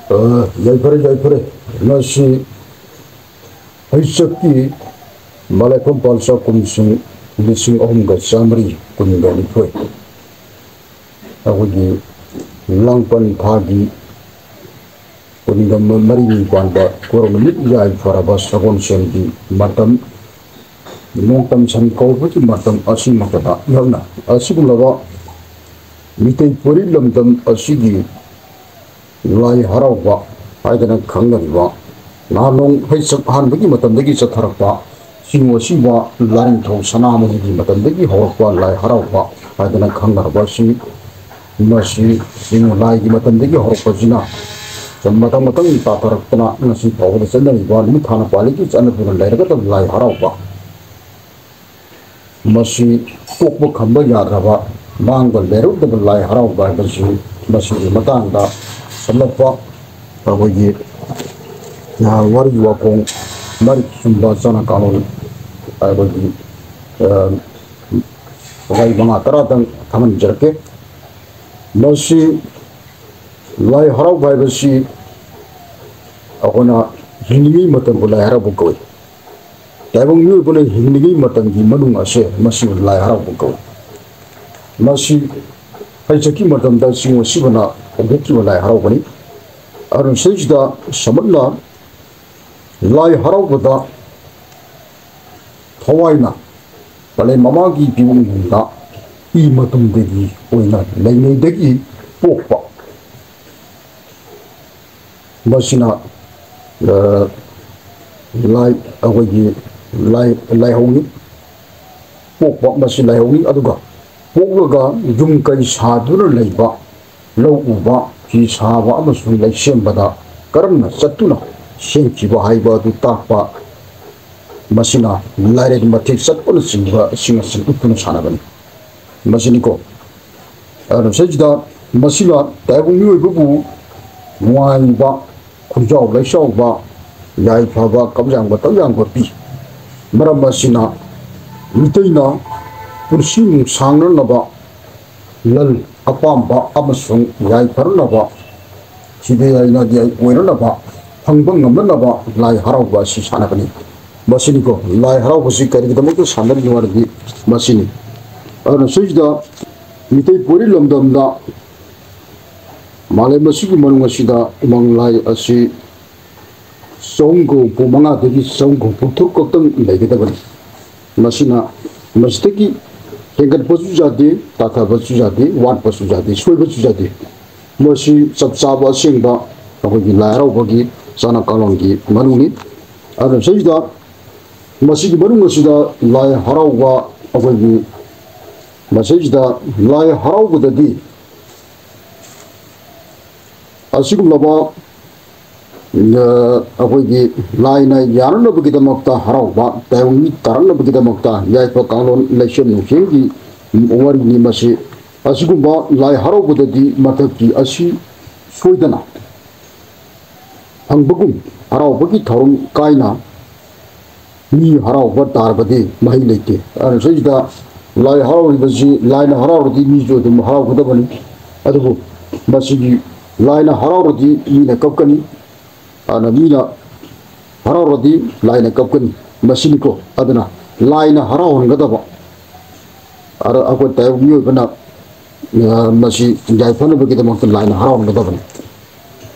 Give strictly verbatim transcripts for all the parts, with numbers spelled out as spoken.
ꯑ, ꯌꯥꯏꯐꯔꯦ, ꯌꯥꯏꯐꯔꯦ꯫ ꯉꯁꯤ ꯍꯩꯆꯛꯀꯤ ꯃꯂꯥꯏꯐꯝ ꯄꯥꯜꯆꯥ ꯀꯨꯝꯁꯤꯡ ꯂꯤꯁꯤꯡ ꯑꯍꯨꯝꯒ ꯆꯥꯃꯔꯤ ꯀꯨꯟꯒ ꯅꯤꯊꯣꯏ, ꯑꯩꯈꯣꯏꯒꯤ ꯂꯥꯡꯕꯟ ꯊꯥꯒꯤ ꯀꯨꯟꯒ ꯃꯔꯤꯅꯤ ꯄꯥꯟꯕ ꯀꯨꯔꯣꯛ ꯅꯨꯃꯤꯠ ꯌꯥꯏꯐꯔꯕ ꯁꯒꯣꯜꯁꯦꯟꯒꯤ ꯃꯇꯝ, ꯅꯣꯡꯇꯝ ꯁꯟ ꯀꯧꯕꯒꯤ ꯃꯇꯝ ꯑꯁꯤꯃꯛꯇꯗ ꯌꯥꯎꯅ ꯑꯁꯤꯒꯨꯝꯂꯕ ꯃꯤꯇꯩ ꯄꯨꯋꯥꯔꯤ ꯂꯝꯗꯝ ꯑꯁꯤꯒꯤ ꯂꯥꯏ ꯍꯔꯥꯎꯕ ꯍꯥꯏꯗꯅ ꯈꯪꯅꯔꯤꯕ ꯅꯍꯥꯟꯂꯣꯡ ꯍꯩꯆꯛ ꯍꯥꯟꯕꯒꯤ ꯃꯇꯝꯗꯒꯤ ꯆꯠꯊꯔꯛꯄ ꯆꯤꯡꯉꯨ ꯑꯁꯤꯕ ꯂꯥꯏꯅꯤꯡꯊꯧ ꯁꯅꯥꯃꯍꯤꯒꯤ ꯃꯇꯝꯗꯒꯤ ꯍꯧꯔꯛꯄ ꯂꯥꯏ ꯍꯔꯥꯎꯕ ꯍꯥꯏꯗꯅ ꯈꯪꯅꯔꯕ ꯑꯁꯤ, ꯃꯁꯤ ꯆꯤꯡꯉꯨ ꯂꯥꯏꯒꯤ ꯃꯇꯝꯗꯒꯤ ꯍꯧꯔꯛꯄꯁꯤꯅ ꯃꯊꯪ ꯃꯊꯪ ꯇꯥꯊꯔꯛꯇꯅ ꯉꯁꯤ ꯐꯥꯎꯕꯗ ꯆꯠꯅꯔꯤꯕ ꯅꯨꯃꯤꯠ ꯊꯥꯅ ꯄꯥꯜꯂꯤꯒꯤ ꯆꯠꯅꯗꯨꯅ ꯂꯩꯔꯒꯗ ꯂꯥꯏ ꯍꯔꯥꯎꯕ꯫ ꯃꯁꯤ ꯀꯣꯛꯄ ꯈꯝꯕ ꯌꯥꯗ꯭ꯔꯕ, ꯃꯥꯡꯕ ꯂꯩꯔꯧꯗꯕ ꯂꯥꯏ ꯍꯔꯥꯎꯕ ꯍꯥꯏꯕꯁꯤ ꯃꯁꯤꯒꯤ ꯃꯇꯥꯡꯗ ꯁꯝꯂꯞꯄ ꯑꯩꯈꯣꯏꯒꯤ, ꯑ, ꯋꯥꯔꯤ ꯋꯥꯈꯣꯡ ꯃꯔꯤꯛ ꯆꯨꯝꯕ ꯆꯠꯅ ꯀꯥꯡꯂꯣꯟ ꯑꯩꯈꯣꯏꯒꯤ, ꯑ, ꯋꯥꯍꯩ ꯃꯉꯥ ꯇꯔꯥꯗꯪ ꯊꯝꯍꯟꯖꯔꯛꯀꯦ꯫ ꯃꯁꯤ ꯂꯥꯏ ꯍꯔꯥꯎꯕ ꯍꯥꯏꯕꯁꯤ ꯑꯩꯈꯣꯏꯅ ꯍꯤꯡꯂꯤꯉꯩ ꯃꯇꯝꯕꯨ ꯂꯥꯏ ꯍꯔꯥꯎꯕ ꯀꯧꯏ꯫ ꯇꯥꯏꯕꯪ ꯃꯤꯑꯣꯏꯕꯅ ꯍꯤꯡꯂꯤꯉꯩ ꯃꯇꯝꯒꯤ ꯃꯅꯨꯡ ꯑꯁꯦ ꯃꯁꯤꯕꯨ ꯂꯥꯏ ꯍꯔꯥꯎꯕ ꯀꯧꯏ꯫ ꯃꯁꯤ ꯍꯩꯆꯛꯀꯤ ꯃꯇꯝꯗ ꯆꯤꯡꯉꯨ ꯑꯁꯤꯕꯅ ꯍꯧꯗꯣꯛꯈꯤꯕ ꯂꯥꯏ ꯍꯔꯥꯎꯕꯅꯤ꯫ ꯑꯗꯨꯅ ꯁꯤꯗꯩꯁꯤꯗ ꯁꯝꯂꯞꯅ ꯂꯥꯏ ꯍꯔꯥꯎꯕꯗ ꯊꯋꯥꯏꯅ ꯄꯂꯦꯝ ꯃꯃꯥꯒꯤ ꯄꯤꯕꯨꯡꯗ ꯏ ꯃꯇꯨꯝꯗꯒꯤ ꯑꯣꯏꯅ ꯂꯩꯉꯩꯗꯒꯤ ꯄꯣꯛꯄ꯫ ꯃꯁꯤꯅ, ꯑ, ꯂꯥꯏ, ꯑꯩꯈꯣꯏꯒꯤ ꯂꯥꯏ, ꯂꯥꯏꯍꯧꯅꯤ꯫ ꯄꯣꯛꯄ ꯃꯁꯤ ꯂꯥꯏꯍꯧꯅꯤ꯫ ꯑꯗꯨꯒ ꯄꯣꯛꯂꯒ ꯌꯨꯝ ꯀꯩ ꯁꯥꯗꯨꯅ ꯂꯩꯕ, ꯂꯧ ꯎꯕ, ꯐꯤ ꯁꯥꯕ ꯑꯃꯁꯨꯡ ꯂꯩꯁꯦꯝꯕꯗ ꯀꯔꯝꯅ ꯆꯠꯇꯨꯅ ꯁꯦꯝꯈꯤꯕ ꯍꯥꯏꯕ ꯑꯗꯨ ꯇꯥꯛꯄ꯫ ꯃꯁꯤꯅ ꯂꯥꯏꯔꯦꯟ ꯃꯊꯦꯛ ꯆꯠꯄꯅꯆꯤꯡꯕꯁꯤꯡ ꯑꯁꯤ ꯎꯠꯇꯨꯅ ꯁꯥꯟꯅꯕꯅꯤ꯫ ꯃꯁꯤꯅꯤꯀꯣ꯫ ꯑꯗꯨꯅ ꯁꯤꯗꯩꯁꯤꯗ ꯃꯁꯤꯅ ꯇꯥꯏꯕꯪ ꯃꯤꯑꯣꯏꯕꯕꯨ ꯅꯨꯡꯉꯥꯏꯕ, ꯈꯨꯟꯖꯥꯎ ꯂꯩꯆꯥꯎꯕ, ꯌꯥꯏꯐꯕ, ꯀꯝꯖꯥꯡꯕ ꯇꯧꯖꯥꯡꯕ ꯄꯤ꯫ ꯃꯔꯝ ꯑꯁꯤꯅ ꯃꯤꯇꯩꯅ ꯄꯨꯟꯁꯤ ꯅꯨꯡꯁꯥꯡꯅꯅꯕ, ꯂꯟ ꯑꯄꯥꯝꯕ ꯑꯃꯁꯨꯡ ꯌꯥꯏꯐꯅꯅꯕ ꯁꯤꯕ ꯌꯥꯏꯅꯗꯤ ꯑꯣꯏꯅꯅꯕ, ꯐꯪꯕ ꯉꯝꯅꯅꯕ ꯂꯥꯏ ꯍꯔꯥꯎꯕ ꯑꯁꯤ ꯁꯥꯟꯅꯕꯅꯤ꯫ ꯃꯁꯤꯅꯤꯀꯣ, ꯂꯥꯏ ꯍꯔꯥꯎꯕꯁꯤ ꯀꯔꯤꯒꯤꯗꯃꯛꯇ ꯁꯥꯟꯅꯔꯤꯅꯣ ꯍꯥꯏꯔꯗꯤ ꯃꯁꯤꯅꯤ꯫ ꯑꯗꯨꯅ ꯁꯤꯗ ꯃꯤꯇꯩ ꯄꯣꯏꯔꯤ ꯂꯝꯗꯝꯗ ꯃꯥꯂꯦꯝ ꯑꯁꯤꯒꯤ ꯃꯅꯨꯡ ꯑꯁꯤꯗ ꯎꯃꯪ ꯂꯥꯏ ꯑꯁꯤ ꯆꯍꯨꯝꯒ ꯍꯨꯝꯐꯨ ꯃꯉꯥꯗꯒꯤ ꯆꯍꯨꯝꯒ ꯍꯨꯝꯐꯨ ꯇꯔꯨꯛ ꯈꯛꯇꯪ ꯂꯩꯒꯗꯕꯅꯤ꯫ ꯃꯁꯤꯅ, ꯃꯁꯤꯗꯒꯤ ꯍꯦꯟꯒꯠꯄꯁꯨ ꯌꯥꯗꯦ, ꯇꯥꯊꯕꯁꯨ ꯌꯥꯗꯦ, ꯋꯥꯠꯄꯁꯨ ꯌꯥꯗꯦ, ꯁꯣꯏꯕꯁꯨ ꯌꯥꯗꯦ꯫ ꯃꯁꯤ ꯆꯞ ꯆꯥꯕ ꯑꯁꯦꯡꯕ ꯑꯩꯈꯣꯏꯒꯤ ꯂꯥꯏ ꯍꯔꯥꯎꯕꯒꯤ ꯆꯠꯅ ꯀꯥꯡꯂꯣꯟꯒꯤ ꯃꯅꯨꯡꯅꯤ꯫ ꯑꯗꯨꯅ ꯁꯤꯗ ꯃꯁꯤꯒꯤ ꯃꯅꯨꯡ ꯑꯁꯤꯗ ꯂꯥꯏ ꯍꯔꯥꯎꯕ ꯑꯩꯈꯣꯏꯒꯤ ꯃꯁꯤꯗꯩꯁꯤꯗ ꯂꯥꯏ ꯍꯔꯥꯎꯕꯗꯗꯤ ꯑꯁꯤꯒꯨꯝꯂꯕ, ꯑ, ꯑꯩꯈꯣꯏꯒꯤ ꯂꯥꯏꯅ ꯌꯥꯅꯅꯕꯒꯤꯗꯃꯛꯇ ꯍꯔꯥꯎꯕ, ꯇꯥꯏꯕꯪ ꯃꯤ ꯇꯥꯔꯛꯅꯕꯒꯤꯗꯃꯛꯇ ꯌꯥꯏꯐ ꯀꯥꯡꯂꯣꯟ ꯂꯩꯁꯦꯝ ꯅꯨꯡꯁꯦꯝꯒꯤ ꯋꯥꯔꯤꯅꯤ ꯃꯁꯤ꯫ ꯑꯁꯤꯒꯨꯝꯕ ꯂꯥꯏ ꯍꯔꯥꯎꯕꯗꯗꯤ ꯃꯊꯛꯀꯤ ꯑꯁꯤ ꯁꯣꯏꯗꯅ ꯐꯪꯕꯒꯨꯝ ꯍꯔꯥꯎꯕꯒꯤ ꯊꯧꯔꯝ ꯀꯥꯏꯅ ꯃꯤ ꯍꯔꯥꯎꯕ ꯇꯥꯔꯕꯗꯤ ꯃꯍꯩ ꯂꯩꯇꯦ꯫ ꯑꯗꯨꯅ ꯁꯤꯗ ꯂꯥꯏ ꯍꯔꯥꯎꯔꯤꯕꯁꯤ, ꯂꯥꯏꯅ ꯍꯔꯥꯎꯔꯗꯤ ꯃꯤꯁꯨ ꯑꯗꯨꯝ ꯍꯔꯥꯎꯒꯗꯕꯅꯤ꯫ ꯑꯗꯨꯕꯨ ꯃꯁꯤꯒꯤ ꯂꯥꯏꯅ ꯍꯔꯥꯎꯔꯗꯤ ꯃꯤꯅ ꯀꯞꯀꯅꯤ, ꯑꯗꯨꯅ ꯃꯤꯅ ꯍꯔꯥꯎꯔꯗꯤ ꯂꯥꯏꯅ ꯀꯞꯀꯅꯤ꯫ ꯃꯁꯤꯅꯤꯀꯣ꯫ ꯑꯗꯨꯅ ꯂꯥꯏꯅ ꯍꯔꯥꯎꯍꯟꯒꯗꯕ, ꯑꯗ ꯑꯩꯈꯣꯏ ꯇꯥꯏꯕꯪ ꯃꯤꯑꯣꯏꯕꯅ, ꯑ, ꯃꯁꯤ ꯌꯥꯏꯐꯅꯕꯒꯤꯗꯃꯛꯇ ꯂꯥꯏꯅ ꯍꯔꯥꯎꯍꯟꯒꯗꯕꯅꯤ꯫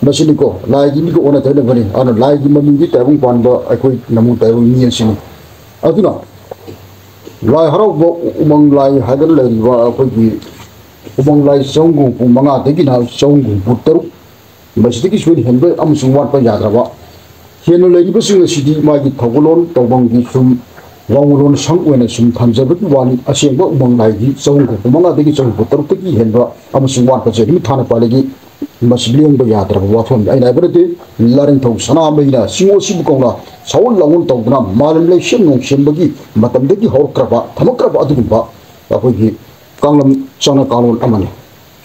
ꯃꯁꯤꯅꯤꯀꯣ, ꯂꯥꯏꯒꯤ ꯃꯤꯒ ꯑꯣꯟꯅ ꯇꯩꯅꯕꯅꯤ꯫ ꯑꯗꯨꯅ ꯂꯥꯏꯒꯤ ꯃꯃꯤꯡꯗꯤ ꯇꯥꯏꯕꯪ ꯄꯥꯟꯕ ꯑꯩꯈꯣꯏ ꯅꯃꯨ ꯇꯥꯏꯕꯪ ꯃꯤ ꯑꯁꯤꯅꯤ꯫ ꯑꯗꯨꯅ ꯂꯥꯏ ꯍꯔꯥꯎꯕ, ꯎꯃꯪ ꯂꯥꯏ ꯍꯥꯏꯗꯅ ꯂꯩꯔꯤꯕ ꯑꯩꯈꯣꯏꯒꯤ ꯎꯃꯪ ꯂꯥꯏ ꯆꯍꯨꯝꯒ ꯍꯨꯝꯐꯨ ꯃꯉꯥꯗꯒꯤꯅ ꯆꯍꯨꯝꯒ ꯍꯨꯝꯐꯨ ꯇꯔꯨꯛ, ꯃꯁꯤꯗꯒꯤ ꯁꯣꯏꯅ ꯍꯦꯟꯕ ꯑꯃꯁꯨꯡ ꯋꯥꯠꯄ ꯌꯥꯗ꯭ꯔꯕ꯫ ꯍꯦꯟꯅ ꯂꯩꯔꯤꯕꯁꯤꯡ ꯑꯁꯤꯗꯤ ꯃꯥꯒꯤ ꯊꯧꯒꯜꯂꯣꯟ ꯇꯧꯐꯝꯒꯤ ꯁꯨꯝ ꯋꯥꯉꯨꯂꯣꯟ ꯁꯪ ꯑꯣꯏꯅ ꯁꯨꯝ ꯊꯝꯖꯕꯒꯤ ꯋꯥꯅꯤ꯫ ꯑꯁꯦꯡꯕ ꯎꯃꯪ ꯂꯥꯏꯗꯤ ꯆꯍꯨꯝꯒ ꯍꯨꯝꯐꯨ ꯃꯉꯥꯗꯒꯤ ꯆꯍꯨꯝꯒ ꯍꯨꯝꯐꯨ ꯇꯔꯨꯛꯇꯒꯤ ꯍꯦꯟꯕ ꯑꯃꯁꯨꯡ ꯋꯥꯠꯄꯁꯦ ꯑꯗꯨꯝ ꯊꯥꯅ ꯄꯥꯜꯂꯤꯒꯤ꯫ ꯃꯁꯤ ꯂꯦꯡꯕ ꯌꯥꯗ꯭ꯔꯕ ꯋꯥꯐꯝꯅꯤ꯫ ꯑꯩꯅ ꯍꯥꯏꯕ ꯅꯠꯇꯦ, ꯂꯥꯏꯔꯤꯡꯊꯧ ꯁꯅꯥꯃꯍꯤꯅ ꯁꯤꯡꯑꯣ ꯁꯤꯕꯨ ꯀꯧꯅ ꯁꯥꯑꯣꯟ ꯂꯥꯡꯑꯣꯟ ꯇꯧꯗꯨꯅ ꯃꯥꯂꯦꯝ ꯂꯩꯁꯦꯝ ꯅꯣꯡꯁꯦꯝꯕꯒꯤ ꯃꯇꯝꯗꯒꯤ ꯍꯧꯔꯛꯈ꯭ꯔꯕ, ꯊꯝꯃꯛꯈ꯭ꯔꯕ ꯑꯗꯨꯒꯨꯝꯕ ꯑꯩꯈꯣꯏꯒꯤ ꯀꯥꯡꯂꯝ ꯆꯠꯅ ꯀꯥꯡꯂꯣꯟ ꯑꯃꯅꯤ꯫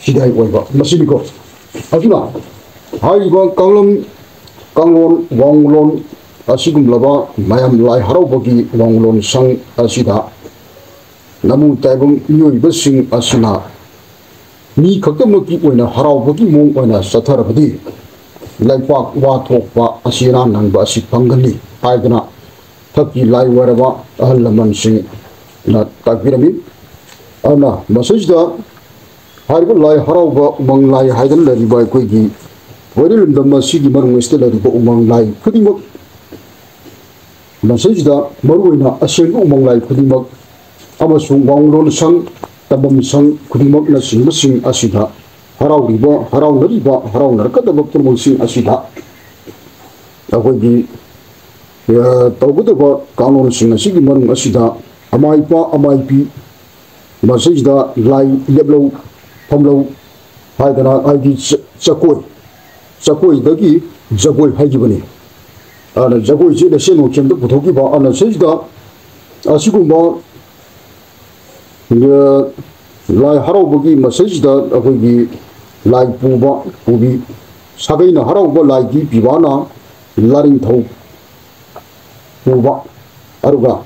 ꯁꯤꯗꯥꯏ ꯑꯣꯏꯕ ꯃꯁꯤꯅꯤꯀꯣ꯫ ꯑꯗꯨꯅ ꯍꯥꯏꯔꯤꯕ ꯀꯥꯡꯂꯝ, ꯀꯥꯡꯂꯣꯟ, ꯋꯥꯉꯨꯂꯣꯟ ꯑꯁꯤꯒꯨꯝꯂꯕ ꯃꯌꯥꯝ ꯂꯥꯏ ꯍꯔꯥꯎꯕꯒꯤ ꯋꯥꯉꯨꯂꯣꯟ ꯁꯪ ꯑꯁꯤꯗ ꯅꯃꯨ ꯇꯥꯏꯕꯪ ꯃꯤꯑꯣꯏꯕꯁꯤꯡ ꯑꯁꯤꯅ ꯃꯤ ꯈꯛꯇꯃꯛꯀꯤ ꯑꯣꯏꯅ ꯍꯔꯥꯎꯕꯒꯤ ꯃꯑꯣꯡ ꯑꯣꯏꯅ ꯆꯠꯊꯔꯕꯗꯤ, ꯂꯩꯄꯥꯛ ꯋꯥ ꯊꯣꯛꯄ ꯑꯁꯤ ꯑꯔꯥꯟ ꯅꯪꯕ ꯑꯁꯤ ꯐꯪꯒꯅꯤ ꯍꯥꯏꯗꯅ ꯊꯛꯀꯤ ꯂꯥꯏ ꯑꯣꯏꯔꯕ ꯑꯍꯜ ꯂꯃꯟꯁꯤꯡꯅ ꯇꯥꯛꯄꯤꯔꯝꯃꯤ꯫ ꯑꯗꯨꯅ ꯃꯁꯤꯗ ꯍꯥꯏꯔꯤꯕ ꯂꯥꯏ ꯍꯔꯥꯎꯕ ꯎꯃꯪ ꯂꯥꯏ ꯍꯥꯏꯗꯅ ꯂꯩꯔꯤꯕ ꯑꯩꯈꯣꯏꯒꯤ ꯋꯥꯏꯔꯤ ꯂꯝꯗꯝ ꯑꯁꯤꯒꯤ ꯃꯅꯨꯡ ꯑꯁꯤꯗ ꯂꯩꯔꯤꯕ ꯎꯃꯪ ꯂꯥꯏ ꯈꯨꯗꯤꯡꯃꯛ ꯃꯁꯤꯗ ꯃꯔꯨꯑꯣꯏꯅ ꯑꯁꯦꯡꯕ ꯎꯃꯪ ꯂꯥꯏ ꯈꯨꯗꯤꯡꯃꯛ ꯑꯃꯁꯨꯡ ꯋꯥꯉꯨꯂꯣꯟ ꯁꯪ, ꯇꯝꯕꯝ ꯁꯪ ꯈꯨꯗꯤꯡꯃꯛꯅꯆꯤꯡꯕꯁꯤꯡ ꯑꯁꯤꯗ ꯍꯔꯥꯎꯔꯤꯕ, ꯍꯔꯥꯎꯅꯔꯤꯕ, ꯍꯔꯥꯎꯅꯔꯛꯀꯗꯕ ꯄꯨꯝꯅꯃꯛꯁꯤꯡ ꯑꯁꯤꯗ ꯑꯩꯈꯣꯏꯒꯤ, ꯑ, ꯇꯧꯒꯗꯕ ꯀꯥꯡꯂꯣꯟꯁꯤꯡ ꯑꯁꯤꯒꯤ ꯃꯅꯨꯡ ꯑꯁꯤꯗ ꯑꯃꯥꯏꯄ, ꯑꯃꯥꯏꯄꯤ, ꯃꯁꯤꯗ ꯂꯥꯏ ꯂꯦꯞꯂꯧ, ꯐꯝꯂꯧ ꯍꯥꯏꯗꯅ, ꯍꯥꯏꯗꯤ ꯆ-, ꯆꯀꯣꯏ, ꯆꯀꯣꯏꯗꯒꯤ ꯖꯒꯣꯏ ꯍꯥꯏꯈꯤꯕꯅꯤ꯫ ꯑꯗꯨꯅ ꯖꯒꯣꯏꯁꯤ ꯂꯩꯁꯦꯝ ꯅꯣꯡꯁꯦꯝꯗ ꯄꯨꯊꯣꯛꯈꯤꯕ꯫ ꯑꯗꯨꯅ ꯁꯤꯗ ꯑꯁꯤꯒꯨꯝꯕ, ꯑ, ꯂꯥꯏ ꯍꯔꯥꯎꯕꯒꯤ ꯃꯁꯤꯗ ꯑꯩꯈꯣꯏꯒꯤ ꯂꯥꯏ ꯄꯨꯕ, ꯄꯨꯕꯤ, ꯁꯥꯒꯩꯅ ꯍꯔꯥꯎꯕ ꯂꯥꯏꯗꯤ ꯄꯤꯕꯥꯅ ꯂꯥꯔꯤꯡꯊꯧ ꯄꯨꯕ, ꯑꯗꯨꯒ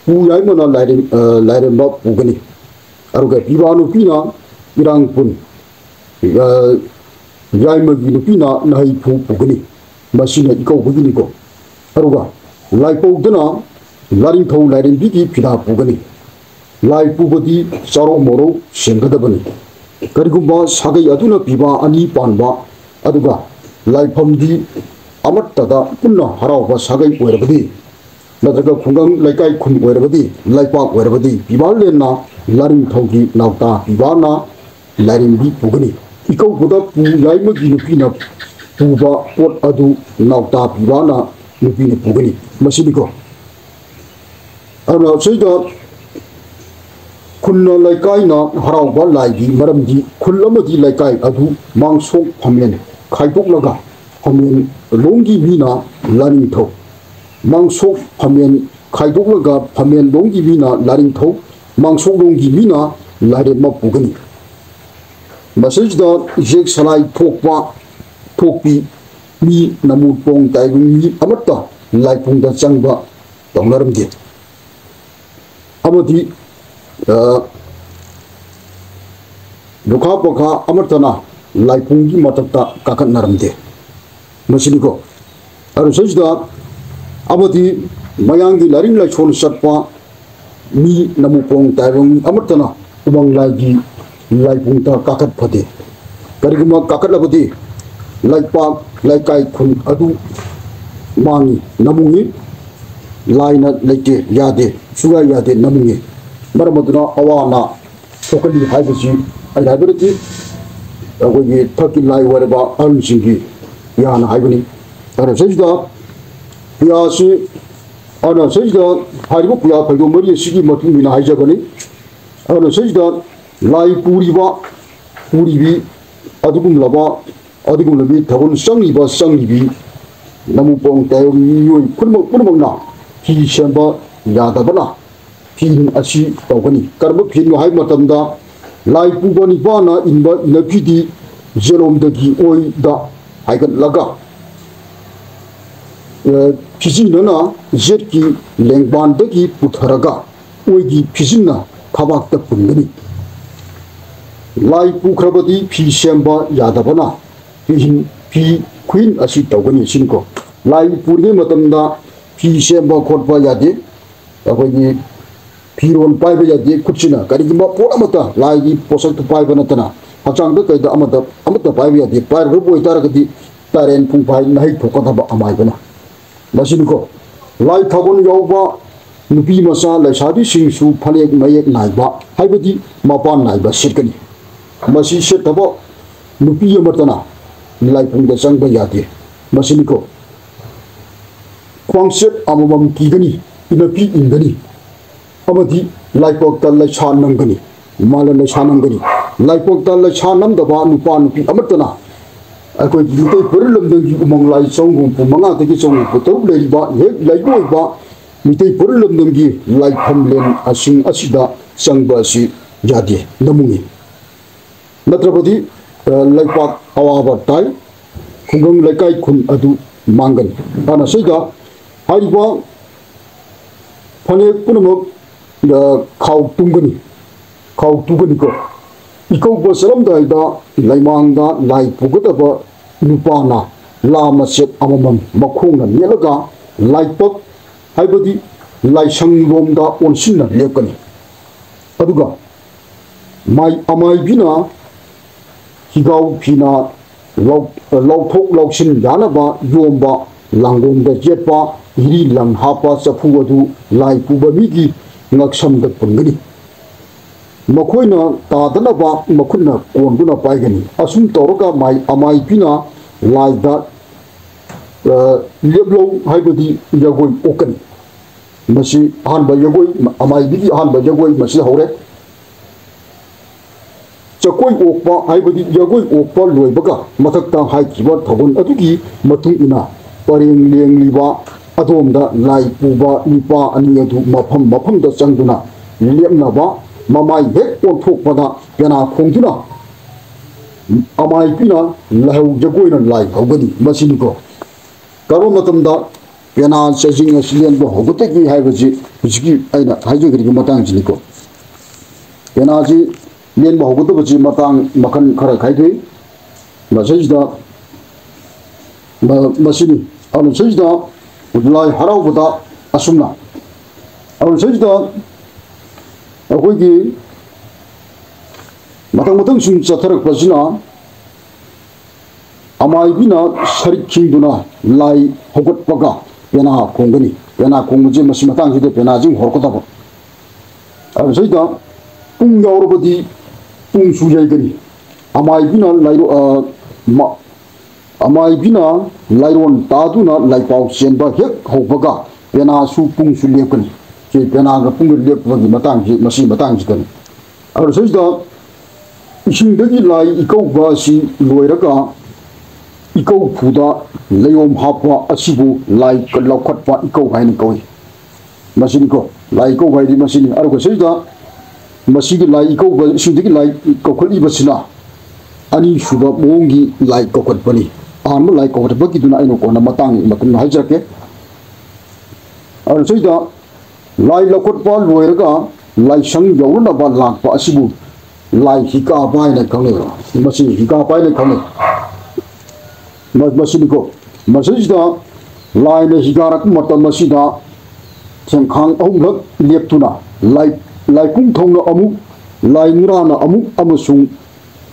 ꯄꯨ ꯌꯥꯏꯃꯅ ꯂꯥꯏꯔꯦꯝ-, ꯑ, ꯂꯥꯏꯔꯦꯝꯕ ꯄꯨꯒꯅꯤ꯫ ꯑꯗꯨꯒ ꯄꯤꯕꯥ ꯅꯨꯄꯤꯅ ꯏꯔꯥꯡꯄꯨꯟ, ꯑ, ꯌꯥꯏꯃꯒꯤ ꯅꯨꯄꯤꯅ ꯅꯍꯩꯐꯨ ꯄꯨꯒꯅꯤ꯫ ꯃꯁꯤꯅ ꯏꯀꯧꯕꯒꯤꯅꯤꯀꯣ꯫ ꯑꯗꯨꯒ ꯂꯥꯏꯄꯧꯗꯅ ꯂꯥꯔꯤꯡꯊꯧ ꯂꯥꯏꯔꯦꯝꯕꯤꯒꯤ ꯐꯤꯗꯥ ꯄꯨꯒꯅꯤ꯫ ꯂꯥꯏ ꯄꯨꯕꯗꯤ ꯆꯥꯔꯣꯛ ꯃꯣꯔꯣꯛ ꯁꯦꯝꯒꯗꯕꯅꯤ꯫ ꯀꯔꯤꯒꯨꯝꯕ ꯁꯥꯒꯩ ꯑꯗꯨꯅ ꯄꯤꯕꯥ ꯑꯅꯤ ꯄꯥꯟꯕ ꯑꯗꯨꯒ ꯂꯥꯏꯐꯝꯗꯤ ꯑꯃꯠꯇꯗ ꯄꯨꯟꯅ ꯍꯔꯥꯎꯕ ꯁꯥꯒꯩ ꯑꯣꯏꯔꯕꯗꯤ, ꯅꯠꯇ꯭ꯔꯒ ꯈꯨꯡꯒꯪ ꯂꯩꯀꯥꯏ ꯈꯨꯟ ꯑꯣꯏꯔꯕꯗꯤ, ꯂꯩꯄꯥꯛ ꯑꯣꯏꯔꯕꯗꯤ, ꯄꯤꯕꯥꯂꯦꯟꯅ ꯂꯥꯔꯤꯡꯊꯧꯒꯤ ꯅꯥꯎꯇꯥ ꯄꯤꯕꯥꯅ ꯂꯥꯏꯔꯦꯝꯕꯤ ꯄꯨꯒꯅꯤ꯫ ꯏꯀꯧꯕꯗ ꯄꯨ ꯌꯥꯏꯃꯒꯤ ꯅꯨꯄꯤꯅ ꯄꯨꯕ ꯄꯣꯠ ꯑꯗꯨ ꯅꯥꯎꯇꯥ ꯄꯤꯕꯥꯅ ꯅꯨꯄꯤꯅ ꯄꯨꯒꯅꯤ꯫ ꯃꯁꯤꯅꯤꯀꯣ꯫ ꯑꯗꯨꯅ ꯁꯤꯗ ꯈꯨꯟꯅ ꯂꯩꯀꯥꯏꯅ ꯍꯔꯥꯎꯕ ꯂꯥꯏꯒꯤ ꯃꯔꯝꯗꯤ ꯈꯨꯜ ꯑꯃꯗꯤ ꯂꯩꯀꯥꯏ ꯑꯗꯨ ꯃꯥꯡꯁꯣꯛ ꯐꯝꯃꯦꯟ ꯈꯥꯏꯗꯣꯛꯂꯒ ꯐꯝꯃꯦꯟ ꯂꯣꯝꯒꯤ ꯃꯤꯅ ꯂꯥꯅꯤꯡꯊꯧ, ꯃꯥꯡꯁꯣꯛ ꯐꯝꯃꯦꯟ ꯈꯥꯏꯗꯣꯛꯂꯒ ꯐꯝꯃꯦꯟ ꯂꯣꯝꯒꯤ ꯃꯤꯅ ꯂꯥꯅꯤꯡꯊꯧ, ꯃꯥꯡꯁꯣꯛ ꯂꯣꯝꯒꯤ ꯃꯤꯅ ꯂꯥꯏꯔꯦꯝꯃ ꯄꯨꯒꯅꯤ꯫ ꯃꯁꯤꯗ ꯌꯦꯛ ꯁꯂꯥꯏ ꯊꯣꯛꯄ, ꯊꯣꯛꯄꯤ ꯃꯤ ꯅꯃꯨ ꯄꯣꯡ ꯇꯥꯏꯕ ꯃꯤ ꯑꯃꯠꯇ ꯂꯥꯏꯄꯨꯡꯗ ꯆꯪꯕ ꯇꯧꯅꯔꯝꯗꯦ꯫ ꯑꯃꯗꯤ, ꯑ, ꯂꯨꯈꯥ ꯄꯣꯈꯥ ꯑꯃꯠꯇꯅ ꯂꯥꯏꯄꯨꯡꯒꯤ ꯃꯊꯛꯇ ꯀꯥꯈꯠꯅꯔꯝꯗꯦ꯫ ꯃꯁꯤꯅꯤꯀꯣ꯫ ꯑꯗꯨ ꯁꯤꯗꯩꯁꯤꯗ ꯑꯃꯗꯤ ꯃꯌꯥꯡꯒꯤ ꯂꯥꯏꯔꯤꯛ ꯂꯥꯏꯁꯣꯟ ꯆꯠꯄ ꯃꯤ ꯅꯃꯨꯄꯣꯡ ꯇꯥꯏꯕꯪ ꯃꯤ ꯑꯃꯠꯇꯅ ꯎꯃꯪ ꯂꯥꯏꯒꯤ ꯂꯥꯏꯕꯨꯡꯗ ꯀꯥꯈꯠ ꯐꯗꯦ꯫ ꯀꯔꯤꯒꯨꯝꯕ ꯀꯥꯈꯠꯂꯕꯗꯤ ꯂꯩꯄꯥꯛ ꯂꯩꯀꯥꯏ ꯈꯨꯟ ꯑꯗꯨ ꯃꯥꯡꯏ, ꯅꯃꯨꯡꯏ꯫ ꯂꯥꯏꯅ ꯂꯩꯇꯦ, ꯌꯥꯗꯦ, ꯁꯨꯡꯌꯥ ꯌꯥꯗꯦ, ꯅꯃꯨꯡꯏ꯫ ꯃꯔꯝ ꯑꯗꯨꯅ ꯑꯋꯥ ꯑꯅꯥ ꯊꯣꯛꯀꯅꯤ ꯍꯥꯏꯕꯁꯤ ꯑꯩꯅ ꯍꯥꯏꯕ ꯅꯠꯇꯦ, ꯑꯩꯈꯣꯏꯒꯤ ꯊꯛꯀꯤ ꯂꯥꯏ ꯑꯣꯏꯔꯕ ꯑꯍꯜꯁꯤꯡꯒꯤ ꯌꯥꯅ ꯍꯥꯏꯕꯅꯤ꯫ ꯑꯗꯨꯅ ꯁꯤꯗꯩꯁꯤꯗ ꯄꯨꯌꯥꯁꯤ, ꯑꯗꯨꯅ ꯁꯤꯗꯩꯁꯤꯗ ꯍꯥꯏꯔꯤꯕ ꯄꯨꯌꯥ ꯐꯩꯗꯣꯝ ꯃꯔꯤ ꯑꯁꯤꯒꯤ ꯃꯇꯨꯡ ꯏꯟꯅ ꯍꯥꯏꯖꯕꯅꯤ꯫ ꯑꯗꯨꯅ ꯁꯤꯗꯩꯁꯤꯗ ꯂꯥꯏ ꯄꯨꯔꯤꯕ, ꯄꯨꯔꯤꯕꯤ ꯑꯗꯨꯒꯨꯝꯂꯕ, ꯑꯗꯨꯒꯨꯝꯂꯕꯤ ꯊꯥꯕꯜ ꯆꯪꯂꯤꯕ, ꯆꯪꯂꯤꯕꯤ ꯅꯃꯨꯄꯣꯡ ꯇꯥꯏꯕꯪ ꯃꯤꯑꯣꯏ ꯈꯨꯗꯤꯡꯃꯛ, ꯄꯨꯝꯅꯃꯛꯅ ꯐꯤ ꯁꯦꯝꯕ ꯌꯥꯗꯕꯅ ꯐꯤ ꯑꯁꯤ ꯇꯧꯒꯅꯤ꯫ ꯀꯔꯝꯕ ꯐꯤꯅꯣ ꯍꯥꯏꯕ ꯃꯇꯝꯗ, ꯂꯥꯏ ꯄꯨꯕ ꯅꯤꯄꯥꯅ ꯏꯟꯕ ꯏꯅꯐꯤꯗꯤ ꯌꯦꯂꯣꯝꯗꯒꯤ ꯑꯣꯏꯗ ꯍꯥꯏꯒꯠꯂꯒ, ꯑ, ꯐꯤꯖꯤꯟꯅꯅ ꯌꯦꯠꯀꯤ ꯂꯦꯡꯕꯥꯟꯗꯒꯤ ꯄꯨꯊꯔꯒ ꯑꯣꯏꯒꯤ ꯐꯤꯖꯤꯟꯅ ꯊꯕꯥꯛꯇ ꯄꯨꯟꯒꯅꯤ꯫ ꯂꯥꯏ ꯄꯨꯈ꯭ꯔꯕꯗꯤ ꯐꯤ ꯁꯦꯝꯕ ꯌꯥꯗꯕꯅ ꯐꯤꯍꯤꯟ-, ꯐꯤ ꯈꯨꯌꯤꯟ ꯑꯁꯤ ꯇꯧꯒꯅꯤ ꯁꯤꯅꯤꯀꯣ꯫ ꯂꯥꯏ ꯄꯨꯔꯤꯉꯩ ꯃꯇꯝꯗ ꯐꯤ ꯁꯦꯝꯕ ꯈꯣꯠꯄ ꯌꯥꯗꯦ꯫ ꯑꯩꯈꯣꯏꯒꯤ ꯐꯤꯔꯣꯜ ꯄꯥꯏꯕ ꯌꯥꯗꯦ ꯈꯨꯠꯁꯤꯅ꯫ ꯀꯔꯤꯒꯨꯝꯕ ꯄꯣꯠ ꯑꯃꯠꯇ, ꯂꯥꯏꯒꯤ ꯄꯣꯠꯁꯛꯇꯨ ꯄꯥꯏꯕ ꯅꯠꯇꯅ ꯍꯛꯆꯥꯡꯗ ꯀꯩꯗ ꯑꯃꯠꯇ, ꯑꯃꯠꯇ ꯄꯥꯏꯕ ꯌꯥꯗꯦ꯫ ꯄꯥꯏꯔꯨꯕ ꯑꯣꯏꯇꯥꯔꯒꯗꯤ ꯇꯥꯏꯔꯦꯟ ꯄꯨꯡꯐꯥꯏ ꯅꯥꯍꯩ ꯊꯣꯛꯀꯗꯕ ꯑꯃꯥꯏꯕꯅ꯫ ꯃꯁꯤꯅꯤꯀꯣ, ꯂꯥꯏ ꯊꯥꯕꯜ ꯌꯥꯎꯕ ꯅꯨꯄꯤ ꯃꯆꯥ ꯂꯩꯁꯥꯕꯤꯁꯤꯡꯁꯨ ꯐꯅꯦꯛ ꯃꯌꯦꯛ ꯅꯥꯏꯕ, ꯍꯥꯏꯕꯗꯤ ꯃꯄꯥꯟ ꯅꯥꯏꯕ ꯁꯦꯠꯀꯅꯤ꯫ ꯃꯁꯤ ꯁꯦꯠꯇꯕ ꯅꯨꯄꯤ ꯑꯃꯠꯇꯅ ꯂꯥꯏꯕꯨꯡꯗ ꯆꯪꯕ ꯌꯥꯗꯦ꯫ ꯃꯁꯤꯅꯤꯀꯣ, ꯈ꯭ꯋꯥꯡꯆꯦꯠ ꯑꯃꯃꯝ ꯀꯤꯒꯅꯤ, ꯏꯅꯐꯤ ꯏꯟꯒꯅꯤ꯫ ꯑꯃꯗꯤ ꯂꯥꯏꯄꯣꯛꯇ ꯂꯩꯁꯥ ꯅꯝꯒꯅꯤ, ꯃꯥꯂꯦꯝ ꯂꯩꯁꯥ ꯅꯝꯒꯅꯤ꯫ ꯂꯥꯏꯄꯣꯛꯇ ꯂꯩꯁꯥ ꯅꯝꯗꯕ ꯅꯨꯄꯥ ꯅꯨꯄꯤ ꯑꯃꯠꯇꯅ ꯑꯩꯈꯣꯏꯒꯤ ꯃꯤꯇꯩ ꯄꯨꯔꯤ ꯂꯝꯗꯝꯒꯤ ꯎꯃꯪ ꯂꯥꯏ ꯆꯪꯒꯨꯝ ꯄꯨꯡ ꯃꯉꯥꯗꯒꯤ ꯆꯪꯒꯨꯝ ꯄꯨꯡ ꯇꯔꯨꯛ ꯂꯩꯔꯤꯕ ꯍꯦꯛ ꯂꯩꯕ ꯑꯣꯏꯕ ꯃꯤꯇꯩ ꯄꯨꯔꯤ ꯂꯝꯗꯝꯒꯤ ꯂꯥꯏꯐꯝꯂꯦꯟ ꯑꯁꯤꯡ ꯑꯁꯤꯗ ꯆꯪꯕ ꯑꯁꯤ ꯌꯥꯗꯦ, ꯅꯃꯨꯡꯉꯤ꯫ ꯅꯠꯇ꯭ꯔꯕꯗꯤ, ꯑ, ꯂꯩꯄꯥꯛ ꯑꯋꯥꯕ ꯇꯥꯏ, ꯈꯨꯡꯒꯪ ꯂꯩꯀꯥꯏ ꯈꯨꯟ ꯑꯗꯨ ꯃꯥꯡꯒꯅꯤ꯫ ꯑꯗꯨꯅ ꯁꯤꯗ ꯍꯥꯏꯔꯤꯕ ꯐꯅꯦꯛ ꯄꯨꯝꯅꯃꯛ, ꯑ, ꯈꯥꯎ ꯇꯨꯝꯒꯅꯤ, ꯈꯥꯎ ꯇꯨꯒꯅꯤꯀꯣ꯫ ꯏꯀꯧꯕ ꯆꯠꯂꯝꯗꯥꯏꯗ ꯂꯩꯃꯥꯡꯗ ꯂꯥꯏ ꯄꯨꯒꯗꯕ ꯅꯨꯄꯥꯅ ꯂꯥ ꯃꯆꯦꯠ ꯑꯃꯃꯝ ꯃꯈꯣꯡꯅ ꯅꯦꯠꯂꯒ ꯂꯥꯏꯄꯛ, ꯍꯥꯏꯕꯗꯤ ꯂꯥꯏꯁꯪ ꯂꯣꯝꯗ ꯑꯣꯟꯁꯤꯟꯅ ꯂꯦꯞꯀꯅꯤ꯫ ꯑꯗꯨꯒ ꯃꯥꯏ ꯑꯃꯥꯏꯕꯤꯅ ꯍꯤꯒꯥꯎ ꯐꯤꯅ ꯂꯥꯎ-, ꯂꯥꯎꯊꯣꯛ ꯂꯥꯎꯁꯤꯟ ꯌꯥꯅꯕ ꯌꯣꯝꯕ ꯂꯥꯡꯒꯣꯡꯗ ꯌꯦꯠꯄ ꯍꯤꯔꯤ ꯂꯪ ꯍꯥꯞꯄ ꯆꯐꯨ ꯑꯗꯨ ꯂꯥꯏ ꯄꯨꯕ ꯃꯤꯒꯤ ꯉꯛꯁꯝꯗ ꯄꯨꯟꯒꯅꯤ꯫ ꯃꯈꯣꯏꯅ ꯇꯥꯗꯅꯕ ꯃꯈꯨꯠꯅ ꯀꯣꯟꯗꯨꯅ ꯄꯥꯏꯒꯅꯤ꯫ ꯑꯁꯨꯝ ꯇꯧꯔꯒ ꯃꯥꯏ ꯑꯃꯥꯏꯕꯤꯅ ꯂꯥꯏꯗ, ꯑ, ꯂꯦꯞꯂꯧ ꯍꯥꯏꯕꯗꯤ ꯖꯒꯣꯏ ꯑꯣꯛꯀꯅꯤ꯫ ꯃꯁꯤ ꯑꯍꯥꯟꯕ ꯖꯒꯣꯏ, ꯑꯃꯥꯏꯕꯤꯒꯤ ꯑꯍꯥꯟꯕ ꯖꯒꯣꯏ ꯃꯁꯤ ꯍꯧꯔꯦ꯫ ꯆꯀꯣꯏ ꯑꯣꯛꯄ ꯍꯥꯏꯕꯗꯤ ꯖꯒꯣꯏ ꯑꯣꯛꯄ ꯂꯣꯏꯕꯒ ꯃꯊꯛꯇ ꯍꯥꯏꯈꯤꯕ ꯊꯧꯒꯜ ꯑꯗꯨꯒꯤ ꯃꯇꯨꯡ ꯏꯟꯅ ꯄꯔꯦꯡ ꯂꯦꯡꯂꯤꯕ ꯑꯗꯣꯝꯗ ꯂꯥꯏ ꯄꯨꯕ ꯅꯨꯄꯥ ꯑꯅꯤ ꯑꯗꯨ ꯃꯐꯝ ꯃꯐꯝꯗ ꯆꯪꯗꯨꯅ ꯂꯦꯞꯅꯕ, ꯃꯃꯥꯏ ꯍꯦꯛ ꯑꯣꯟꯊꯣꯛꯄꯗ ꯄꯦꯅꯥ ꯈꯣꯡꯗꯨꯅ ꯑꯃꯥꯏꯕꯤꯅ ꯂꯥꯏꯍꯧ ꯖꯒꯣꯏꯅ ꯂꯥꯏ ꯍꯧꯒꯅꯤ꯫ ꯃꯁꯤꯅꯤꯀꯣ꯫ ꯀꯔꯝꯕ ꯃꯇꯝꯗ ꯄꯦꯅꯥ ꯆꯩꯖꯤꯡ ꯑꯁꯤ ꯂꯦꯟꯕ ꯍꯧꯒꯠꯇꯒꯦ ꯍꯥꯏꯕꯁꯤ ꯍꯧꯖꯤꯛꯀꯤ ꯑꯩꯅ ꯍꯥꯏꯖꯈ꯭ꯔꯤꯕ ꯃꯇꯥꯡꯁꯤꯅꯤꯀꯣ꯫ ꯄꯦꯅꯥꯁꯤ ꯂꯦꯟꯕ ꯍꯧꯒꯗꯕꯁꯤ ꯃꯇꯥꯡ ꯃꯈꯜ ꯈꯔ ꯈꯥꯏꯗꯣꯛꯏ꯫ ꯃꯁꯤꯗꯩꯁꯤꯗ ꯃ-, ꯃꯁꯤꯅꯤ꯫ ꯑꯗꯨꯅ ꯁꯤꯗꯩꯁꯤꯗ ꯂꯥꯏ ꯍꯔꯥꯎꯕꯗ ꯑꯁꯨꯝꯅ, ꯑꯗꯨꯅ ꯁꯤꯗꯩꯁꯤꯗ ꯑꯩꯈꯣꯏꯒꯤ ꯃꯊꯪ ꯃꯊꯪ ꯁꯨꯝ ꯆꯠꯊꯔꯛꯄꯁꯤꯅ ꯑꯃꯥꯏꯕꯤꯅ ꯁꯔꯤꯛ ꯈꯤꯡꯗꯨꯅ ꯂꯥꯏ ꯍꯧꯒꯠꯄꯒ ꯄꯦꯅꯥ ꯈꯣꯡꯒꯅꯤ꯫ ꯄꯦꯅꯥ ꯈꯣꯡꯕꯁꯦ ꯃꯁꯤ ꯃꯇꯥꯡꯁꯤꯗ ꯄꯦꯅꯥꯁꯤ ꯍꯧꯔꯛꯀꯗꯕ꯫ ꯑꯗꯨꯗꯩꯗ ꯄꯨꯡ ꯌꯥꯎꯔꯕꯗꯤ ꯄꯨꯡꯁꯨ ꯌꯩꯒꯅꯤ꯫ ꯑꯃꯥꯏꯕꯤꯅ ꯂꯥꯏꯔꯣ-, ꯑ, ꯃ-, ꯑꯃꯥꯏꯕꯤꯅ ꯂꯥꯏꯔꯣꯟ ꯇꯥꯗꯨꯅ ꯂꯥꯏꯄꯥꯎ ꯆꯦꯟꯕ ꯍꯦꯛ ꯍꯧꯕꯒ ꯄꯦꯅꯥꯁꯨ ꯄꯨꯡꯁꯨ ꯂꯦꯞꯀꯅꯤ꯫ ꯁꯤ ꯄꯦꯅꯥꯒ ꯄꯨꯡꯒ ꯂꯦꯞꯄꯒꯤ ꯃꯇꯥꯡꯁꯤ, ꯃꯁꯤ ꯃꯇꯥꯡꯁꯤꯗꯅꯤ꯫ ꯑꯗꯨꯗꯩꯗ ꯏꯁꯤꯡꯗꯒꯤ ꯂꯥꯏ ꯏꯀꯧꯕ ꯑꯁꯤ ꯂꯣꯏꯔꯒ ꯏꯀꯧꯐꯨꯗ ꯂꯩꯌꯣꯝ ꯍꯥꯞꯄ ꯑꯁꯤꯕꯨ ꯂꯥꯏ ꯂꯧꯈꯠꯄ ꯏꯀꯧ ꯍꯥꯏꯅ ꯀꯧꯏ꯫ ꯃꯁꯤꯅꯤꯀꯣ, ꯂꯥꯏ ꯏꯀꯧꯕ ꯍꯥꯏꯗꯤ ꯃꯁꯤꯅꯤ꯫ ꯑꯗꯨꯒ ꯁꯤꯗ ꯃꯁꯤꯒꯤ ꯂꯥꯏ ꯏꯀꯧꯕ, ꯏꯁꯤꯡꯗꯒꯤ ꯂꯥꯏ ꯀꯧꯈꯠꯂꯤꯕꯁꯤꯅ ꯑꯅꯤꯁꯨꯕ ꯃꯑꯣꯡꯒꯤ ꯂꯥꯏ ꯀꯧꯈꯠꯄꯅꯤ꯫ ꯑꯍꯥꯟꯕ ꯂꯥꯏ ꯀꯧꯈꯠꯄꯒꯤꯗꯨꯅ ꯑꯩꯅ ꯀꯣꯟꯅ ꯃꯇꯥꯡ ꯃꯇꯝꯗ ꯍꯥꯏꯖꯔꯛꯀꯦ꯫ ꯑꯗꯨꯅ ꯁꯤꯗ ꯂꯥꯏ ꯂꯧꯈꯠꯄ ꯂꯣꯏꯔꯒ ꯂꯥꯏꯁꯪ ꯌꯧꯔꯅꯕ ꯂꯥꯛꯄ ꯑꯁꯤꯕꯨ ꯂꯥꯏ ꯍꯤꯀꯥꯕ ꯍꯥꯏꯅ ꯈꯪꯅꯩ꯫ ꯃꯁꯤ ꯍꯤꯀꯥꯕ ꯍꯥꯏꯅ ꯈꯪꯅꯩ꯫ ꯃ-, ꯃꯁꯤꯅꯤꯀꯣ꯫ ꯃꯁꯤꯁꯤꯗ ꯂꯥꯏꯅ ꯍꯤꯒꯥꯔꯛꯄ ꯃꯇꯝ ꯑꯁꯤꯗ ꯊꯦꯡꯈꯥꯡ ꯑꯍꯨꯝꯂꯛ ꯂꯦꯞꯇꯨꯅ ꯂꯥꯏ-, ꯂꯥꯏꯄꯨꯡ ꯊꯧꯅ ꯑꯃꯨꯛ, ꯂꯥꯏ ꯅꯨꯔꯥꯅ ꯑꯃꯨꯛ ꯑꯃꯁꯨꯡ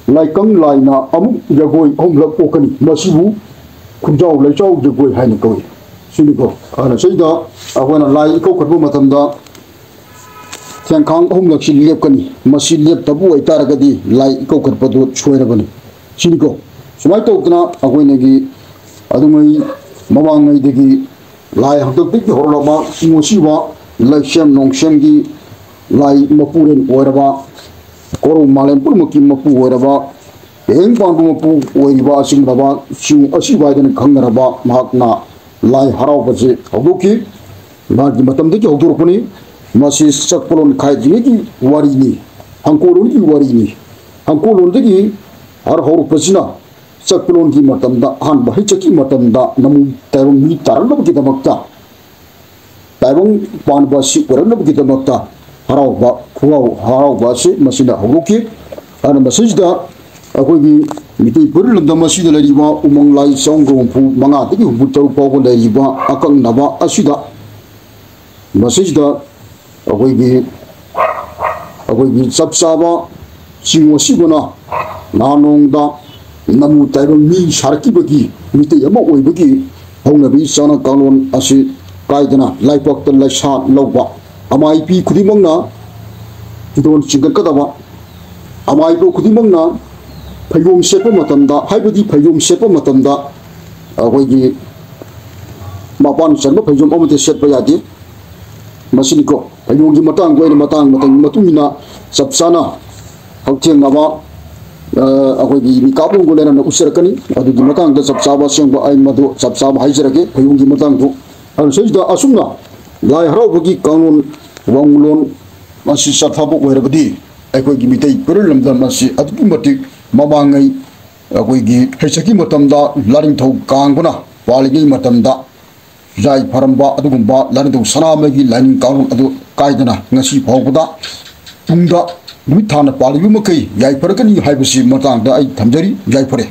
ꯂꯥꯏꯀꯪ ꯂꯥꯏꯅ ꯑꯃꯨꯛ ꯖꯒꯣꯏ ꯑꯍꯨꯝꯂꯛ ꯑꯣꯛꯀꯅꯤ꯫ ꯃꯁꯤꯕꯨ ꯈꯨꯟꯖꯥꯎ ꯂꯩꯆꯥꯎ ꯖꯒꯣꯏ ꯍꯥꯏꯅ ꯀꯧꯏ꯫ ꯁꯤꯅꯤꯀꯣ꯫ ꯑꯗꯨꯅ ꯁꯤꯗ ꯑꯩꯈꯣꯏꯅ ꯂꯥꯏ ꯏꯀꯧꯈꯠꯄ ꯃꯇꯝꯗ ꯊꯦꯡꯈꯥꯡ ꯑꯍꯨꯝꯂꯛꯁꯤ ꯂꯦꯞꯀꯅꯤ꯫ ꯃꯁꯤ ꯂꯦꯞꯇꯕ ꯑꯣꯏꯇꯥꯔꯒꯗꯤ ꯂꯥꯏ ꯏꯀꯧꯈꯠꯄꯗꯨ ꯁꯣꯏꯔꯕꯅꯤ꯫ ꯁꯤꯅꯤꯀꯣ꯫ ꯁꯨꯃꯥꯏꯅ ꯇꯧꯗꯅ ꯑꯩꯈꯣꯏꯅꯒꯤ ꯑꯗꯨꯉꯩ ꯃꯃꯥꯡꯉꯩꯗꯒꯤ ꯂꯥꯏ ꯍꯥꯛꯇꯛꯇꯒꯤ ꯍꯧꯔꯛꯂꯕ ꯆꯤꯡꯉꯣ ꯁꯤꯕ ꯂꯩꯁꯦꯝ ꯅꯣꯡꯁꯦꯝꯒꯤ ꯂꯥꯏ ꯃꯄꯨꯔꯦꯟ ꯑꯣꯏꯔꯕ, ꯀꯣꯔꯧ ꯃꯥꯂꯦꯝ ꯄꯨꯝꯅꯃꯛꯀꯤ ꯃꯄꯨ ꯑꯣꯏꯔꯕ, ꯇꯦꯡ ꯄꯥꯟꯕ ꯃꯄꯨ ꯑꯣꯏꯔꯤꯕ ꯑꯁꯤꯒꯨꯝꯂꯕ ꯆꯤꯡꯉꯣ ꯑꯁꯤꯕ ꯍꯥꯏꯗꯅ ꯈꯪꯅꯔꯕ ꯃꯍꯥꯛꯅ ꯂꯥꯏ ꯍꯔꯥꯎꯕꯁꯦ ꯍꯧꯗꯣꯛꯈꯤ꯫ ꯃꯥꯒꯤ ꯃꯇꯝꯗꯒꯤ ꯍꯧꯗꯣꯔꯛꯄꯅꯤ꯫ ꯃꯁꯤ ꯆꯛꯄꯂꯣꯟ ꯈꯥꯏꯗ꯭ꯔꯤꯉꯩꯒꯤ ꯋꯥꯔꯤꯅꯤ, ꯍꯪꯀꯣꯜꯂꯣꯟꯒꯤ ꯋꯥꯔꯤꯅꯤ꯫ ꯍꯪꯀꯣꯜꯂꯣꯟꯗꯒꯤ ꯍꯔ ꯍꯧꯔꯛꯄꯁꯤꯅ ꯆꯛꯄꯂꯣꯟꯒꯤ ꯃꯇꯝꯗ, ꯑꯍꯥꯟꯕ ꯍꯩꯆꯛꯀꯤ ꯃꯇꯝꯗ ꯅꯃꯨ ꯇꯥꯏꯕꯪ ꯃꯤ ꯇꯥꯔꯛꯅꯕꯒꯤꯗꯃꯛꯇ, ꯇꯥꯏꯕꯪ ꯄꯥꯟꯕ ꯑꯁꯤ ꯑꯣꯏꯔꯛꯅꯕꯒꯤꯗꯃꯛꯇ ꯍꯔꯥꯎꯕ, ꯈꯨꯍꯥꯎ ꯍꯔꯥꯎꯕ ꯑꯁꯤ ꯃꯁꯤꯅ ꯍꯧꯗꯣꯛꯈꯤ꯫ ꯑꯗꯨꯅ ꯃꯁꯤꯁꯤꯗ ꯑꯩꯈꯣꯏꯒꯤ ꯃꯤꯇꯩ ꯐꯨꯔꯨꯞ ꯂꯝꯗꯝ ꯑꯁꯤꯗ ꯂꯩꯔꯤꯕ ꯎꯃꯪ ꯂꯥꯏ ꯆꯥꯝꯃꯒ ꯍꯨꯝꯐꯨ ꯃꯉꯥꯗꯒꯤ ꯍꯨꯝꯐꯨ ꯇꯔꯨꯛ ꯐꯥꯎꯕ ꯂꯩꯔꯤꯕ ꯑꯀꯛꯅꯕ ꯑꯁꯤꯗ, ꯃꯁꯤꯁꯤꯗ ꯑꯩꯈꯣꯏꯒꯤ, ꯑꯩꯈꯣꯏꯒꯤ ꯆꯞ ꯆꯥꯕ ꯆꯤꯡꯉꯣ ꯑꯁꯤꯕꯅ ꯅꯍꯥꯟ ꯅꯣꯡꯗ ꯅꯃꯨ ꯇꯥꯏꯕꯪ ꯃꯤ ꯁꯥꯔꯛꯈꯤꯕꯒꯤ ꯃꯤꯇꯩ ꯑꯃ ꯑꯣꯏꯕꯒꯤ ꯍꯧꯅꯕꯤ ꯆꯠꯅ ꯀꯥꯡꯂꯣꯟ ꯑꯁꯤ ꯀꯥꯏꯗꯅ ꯂꯥꯏꯕꯛꯇ ꯂꯩꯁꯥ ꯂꯧꯕ, ꯑꯃꯥꯏꯕꯤ ꯈꯨꯗꯤꯡꯃꯛꯅ ꯐꯤꯗꯣꯟ ꯆꯤꯡꯈꯠꯀꯗꯕ, ꯑꯃꯥꯏꯕ ꯈꯨꯗꯤꯡꯃꯛꯅ ꯐꯩꯖꯣꯝ ꯁꯦꯠꯄ ꯃꯇꯝꯗ, ꯍꯥꯏꯕꯗꯤ ꯐꯩꯖꯣꯝ ꯁꯦꯠꯄ ꯃꯇꯝꯗ ꯑꯩꯈꯣꯏꯒꯤ ꯃꯄꯥꯟ ꯆꯟꯕ ꯐꯩꯖꯣꯝ ꯑꯃꯠꯇ ꯁꯦꯠꯄ ꯌꯥꯗꯦ꯫ ꯃꯁꯤꯅꯤꯀꯣ꯫ ꯐꯩꯖꯣꯝꯒꯤ ꯃꯇꯥꯡꯗ ꯑꯩꯅ ꯃꯇꯥꯡ ꯃꯇꯝꯒꯤ ꯃꯇꯨꯡ ꯏꯟꯅ ꯆꯞ ꯆꯥꯅ ꯍꯛꯊꯦꯡꯅꯕ, ꯑ, ꯑꯩꯈꯣꯏꯒꯤ ꯃꯤꯀꯥꯞꯂꯣꯟꯒ ꯂꯣꯏꯅꯅ ꯎꯠꯆꯔꯛꯀꯅꯤ꯫ ꯑꯗꯨꯒꯤ ꯃꯇꯥꯡꯗ ꯆꯞ ꯆꯥꯕ ꯑꯁꯦꯡꯕ ꯑꯩ ꯃꯗꯨ ꯆꯞ ꯆꯥꯕ ꯍꯥꯏꯖꯔꯒꯦ ꯐꯩꯖꯣꯝꯒꯤ ꯃꯇꯥꯡꯗꯨ꯫ ꯑꯗꯨ ꯁꯤꯗꯩꯁꯤꯗ ꯑꯁꯨꯝꯅ ꯂꯥꯏ ꯍꯔꯥꯎꯕꯒꯤ ꯀꯥꯡꯂꯣꯟ ꯋꯥꯡꯂꯣꯟ ꯑꯁꯤ ꯆꯠꯊꯕ ꯑꯣꯏꯔꯕꯗꯤ ꯑꯩꯈꯣꯏꯒꯤ ꯃꯤꯇꯩ ꯐꯨꯔꯨꯞ ꯂꯝꯗꯝ ꯑꯁꯤ ꯑꯗꯨꯛꯀꯤ ꯃꯇꯤꯛ ꯃꯃꯥꯡꯉꯩ ꯑꯩꯈꯣꯏꯒꯤ ꯍꯩꯆꯛꯀꯤ ꯃꯇꯝꯗ ꯂꯥꯏꯅꯤꯡꯊꯧ ꯀꯥꯡꯕꯅ ꯄꯥꯜꯂꯤꯉꯩ ꯃꯇꯝꯗ ꯌꯥꯏꯐꯔꯝꯕ ꯑꯗꯨꯒꯨꯝꯕ ꯂꯥꯏꯅꯤꯡꯊꯧ ꯁꯅꯥꯃꯍꯤꯒꯤ ꯂꯥꯏꯅꯤꯡ ꯀꯥꯡꯂꯣꯟ ꯑꯗꯨ ꯀꯥꯏꯗꯅ ꯉꯁꯤ ꯐꯥꯎꯕꯗ ꯇꯨꯡꯗ ꯅꯨꯃꯤꯠ ꯊꯥꯅ ꯄꯥꯜꯂꯤꯕ ꯃꯈꯩ ꯌꯥꯏꯐꯔꯒꯅꯤ ꯍꯥꯏꯕꯁꯤ ꯃꯇꯥꯡꯗ ꯑꯩ ꯊꯝꯖꯔꯤ꯫ ꯌꯥꯏꯐꯔꯦ꯫